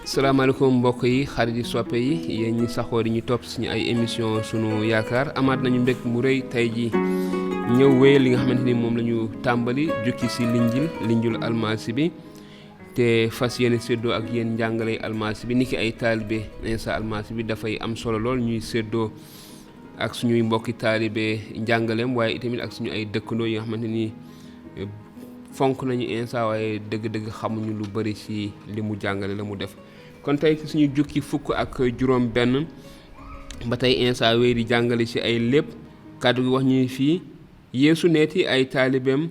salaamaaleykum mbokk yi xarit yi soppe yi yéen ñi saxoo di ñu topp suñu ay émission sunu yaakaar amaat nañu mbég mu rëy tey ji ñëw wéyal li nga xamante ni moom la ñu tàmbali jukki si linjul almasi bi te fas yéene séddoo ak yéen njàngale almasi bi niki ay taalibe Insa almasi bi dafay am solo lool ñuy séddoo ak suñuy mbokki taalibe njàngaleem waaye itamit ak suñu ay dëkkandoo yi nga xamante ni fonk nañu Insa waaye dëgg-dëgg xamuñu lu bari ci li mu jàngale la mu def. kon tey suñu jukki fukk ak juróom benn ba tey Insa wéy di jàngale ci ay lépp kàddu gi wax ñuy fii Yeesu neeti ay taalibeem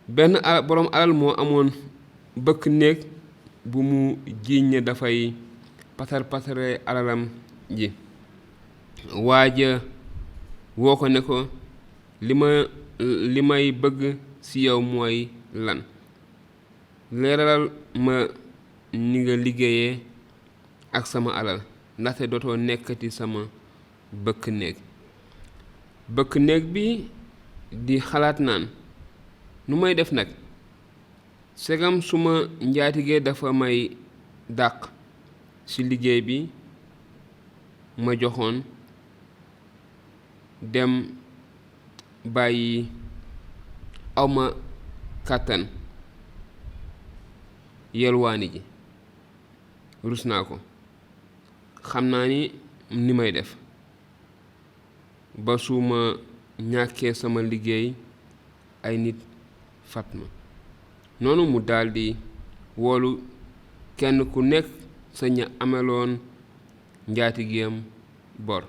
benn boroom alal moo amoon bëkk néeg bu mu jiiñ ne dafay pasar-pasaree alalam ji waaja woo ko ne ko li may bëgg ci yow mooy lan leeralal ma ni nga liggéeyee ak sama alal ndaxte dootoo nekkati sama bëkk néeg bi di xalaat naan nu may def nag segam suma njaatigee dafa may dàq ci liggéey bi ma joxoon dem bàyyi Awma kàttan Yalwaani ji rus naa ko xam naa ni may def ba su ma ñàkkee sama liggéey ay nit fat ma noonu mu daldi woolu kenn ku nekk sa ña ameloon njaatigeem bor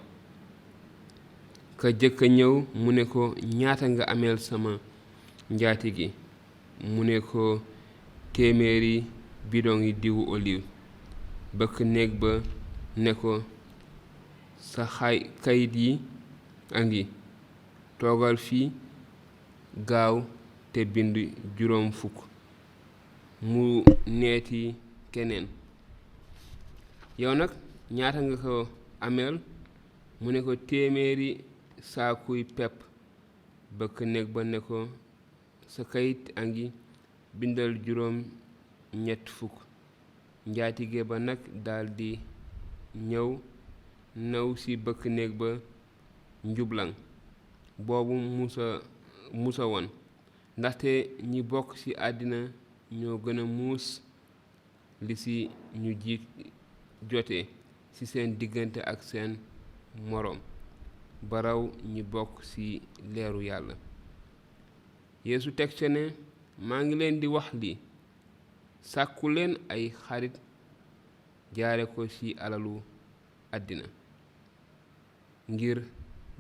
ka jëkk a ñëw mu ne ko ñaata nga ameel sama njaatige mu ne ko 100 bidon yi diwu olive bëkk néeg ba ne ko sa kayit yi a ngi toogal fii gaaw te bind 50 mu neeti keneen yow nag ñaata nga ko ameel mu ne ko 100 saakuy pepp bëkk néeg ba ne ko sa kayit a ngi bindal 70 njaatige ba nag daldi ñëw ci bëkk néeg ba njublaŋ boobu musa woon ndaxte ñi bokk ci àddina ñoo gën a muus li ci ñu jotee ci seen diggante ak seen moroom baraw ñi bokk ci leeru yàlla Yeesu teg ca ne maa ngi leen di wax lii sàkku leen ay xarit jaare ko ci alalu àddina ngir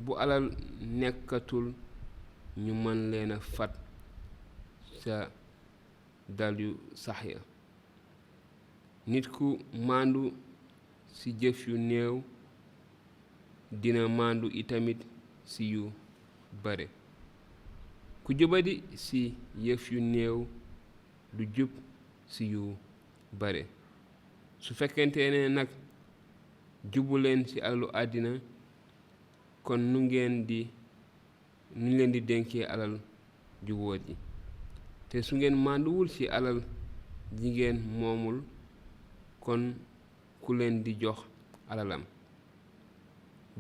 bu alal nekkatul ñu mën leen a fat ca dal yu sax ya nit ku maandu ci jëf yu néew dina maandu itamit ci yu bare ku jubadi ci yëf yu néew du jub ci yu bare su fekkente ne nag jubu leen ci alalu àddina kon nu leen di dénkee alal ju wóor ji te su ngeen mànduwul ci alal ji ngeen moomul kon ku leen di jox alalam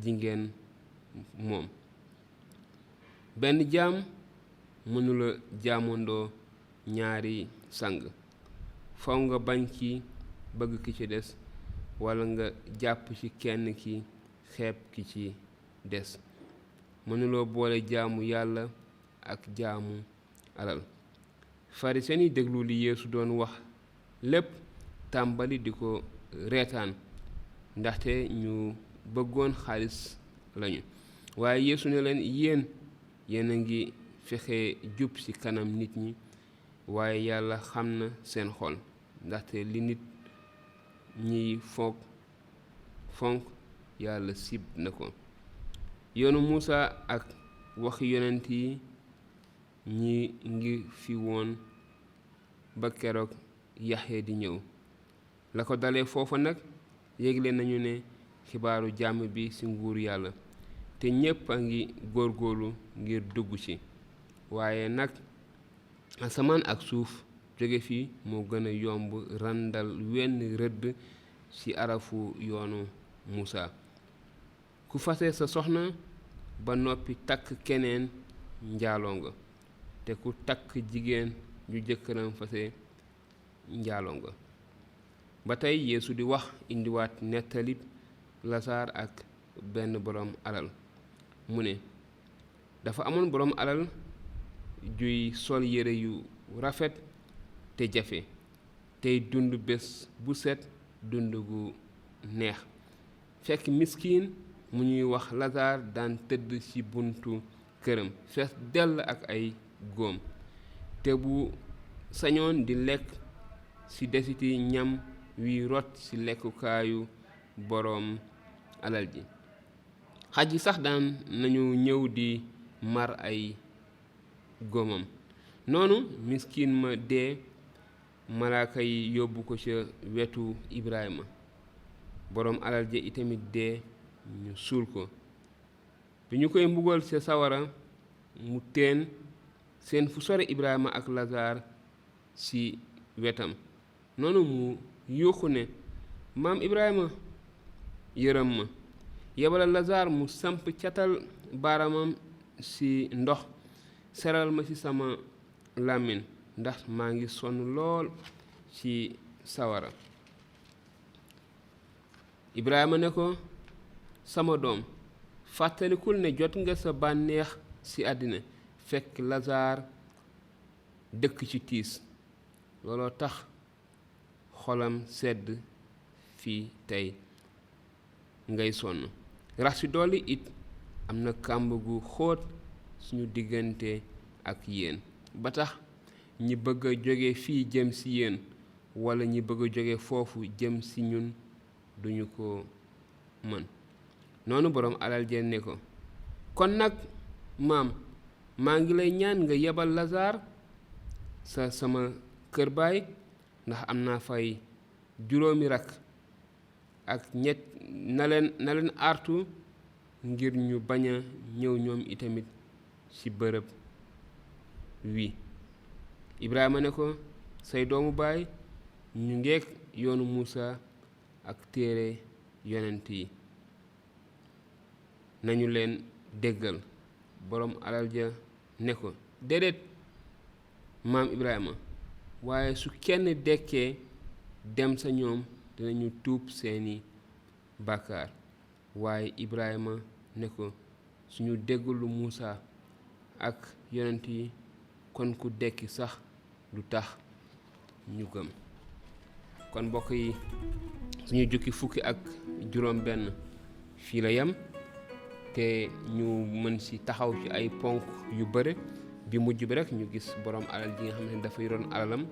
ji ngeen moom benn jaam mënula jaamondoo ñaari sang faw nga bañ ki bëgg ki ci des walla nga jàpp ci kenn ki xeeb ki ci des mënuloo boole jaamu yàlla ak jaamu alal farisen yi déglu li Yeesu doon wax lépp tàmbali di ko reetaan ndaxte ñu bëggoon xaalis lañu waaye Yeesu ne leen yéen a ngi fexe jub ci kanam nit ñi waaye yàlla xam na seen xol ndaxte li nit ñiy fonk yàlla sib na ko yoonu Muusa ak waxi yonent yi ñi ngi fi woon ba keroog Yaxya di ñëw la ko dalee foofa nag yégle nañu ne xibaaru jàmm bi ci nguur yàlla te ñépp a ngi góorgóorlu ngir dugg ci waaye nag asamaan ak suuf jóge fii moo gën a yomb randal wenn rëdd ci arafu yoonu Muusa. ku fase sa soxna ba noppi takk keneen njaaloo nga, te ku takk jigéen ju jëkkëram fase njaaloo nga. ba tey Yeesu di wax indiwaat nettalib Lasaar ak benn boroom alal. mu ne dafa amoon boroom alal juy sol yére yu rafet te jafe tey dund bés bu set dund gu neex, fekk miskiin mu ñuy wax Lasaar daan tëdd ci buntu këram fees dell ak ay góom, te bu sañoon di lekk ci desiti ñam wi rot ci lekkukaayu boroom alal ji. xaj yi sax daan nañu ñëw di mar ay góomam. noonu miskiin ma dee, malaaka yi yóbbu ko ca wetu Ibrahima. boroom alal ja itamit dee, ñu suul ko. bi ñu koy mbugal ca sawara mu teen seen fu sore Ibrahima ak Lasaar ci wetam. noonu mu yuuxu ne, maam Ibrahima yërëm ma, yebalal Lasaar mu samp catal baaraamam ci ndox seral ma ci sama làmmiñ, ndax maa ngi sonn lool ci sawara. Ibrahima ne ko, sama doom, fàttalikul ne jot nga sa bànneex ci àddina fekk Lasaar dëkk ci tiis, looloo tax xolam sedd fii tey ngay sonn. rax ci dolli it am na kàmb gu xóot suñu diggante ak yéen, ba tax ñi bëgg a jóge fii jëm ci yéen walla ñi bëgg a jóge foofu jëm ci ñun duñu ko mën. noonu boroom alal ja ne ko, kon nag maam, maa ngi lay ñaan nga yebal Lasaar sama kër baay, ndax am naa fay 5 rakk ak ñett, na leen artu ngir ñu bañ a ñëw ñoom itamit ci bërëb wi. Ibrahima ne ko, say doomu baay ñu ngeek yoonu Muusa ak téere yonent yi, nañu leen déggal. boroom alal ja ne ko, déedéet maam Ibrahima, waaye su kenn dekkee dem sa ñoom dinañu tuub seeni bàkkaar. waaye Ibrahima ne ko, suñu déggalu Muusa ak yonent yi kon ku dekki sax du tax ñu gëm. kon mbokk yi, suñu jukki fukki ak juróom benn fii la yem, te ñu mën ci taxaw ci ay ponk yu bare. bi mujj bi rek ñu gis boroom alal ji nga xam ne dafa yoroon alalam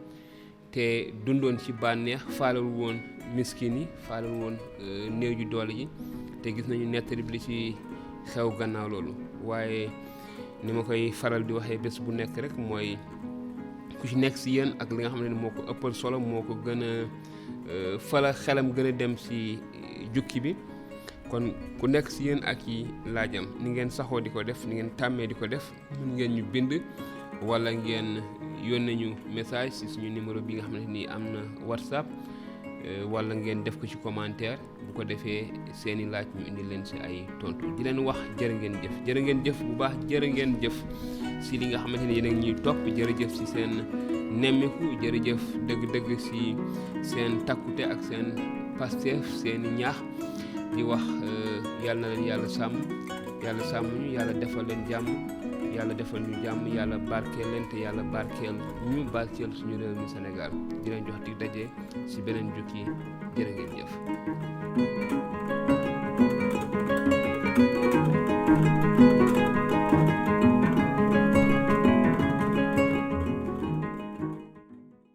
te dundoon ci bànneex, faalewul woon miskin yi, faalewul woon néew ju doole ji, te gis nañu nettali bi li ci xew gannaaw loolu. waaye ni ma koy faral di waxee bés bu nekk rek mooy ku ci nekk ci yéen ak li nga xam ne moo ko ëppal solo, moo ko gën a fala xelam gën a dem ci jukki bi. kon ku nekk ci yéen ak yi laajam, ni ngeen saxoo di ko def, ni ngeen tàmmee di ko def, mën ngeen ñu bind walla ngeen yónnee ñu message ci suñu numéro bi nga xamante ni am na WhatsApp, walla ngeen def ko ci commentaire. bu ko defee seeni laaj ñu indi leen ci ay tontu. di leen wax jërë ngeen jëf bu baax, jërë ngeen jëf ci li nga xamante ni yéen a ngi ñuy topp. jërëjëf ci seen nemmiku, jërëjëf dëgg-dëgg ci seen takkute ak seen pasteef, seeni ñaax. di wax yàlla na leen yàlla sàmm ñu, yàlla defal leen jàmm, yàlla defal ñu jàmm, yàlla barkeel leen, te yàlla barkeel suñu réew mi Sénégal. di leen jox dig daje ci beneen jukki. jërë ngeen jëf.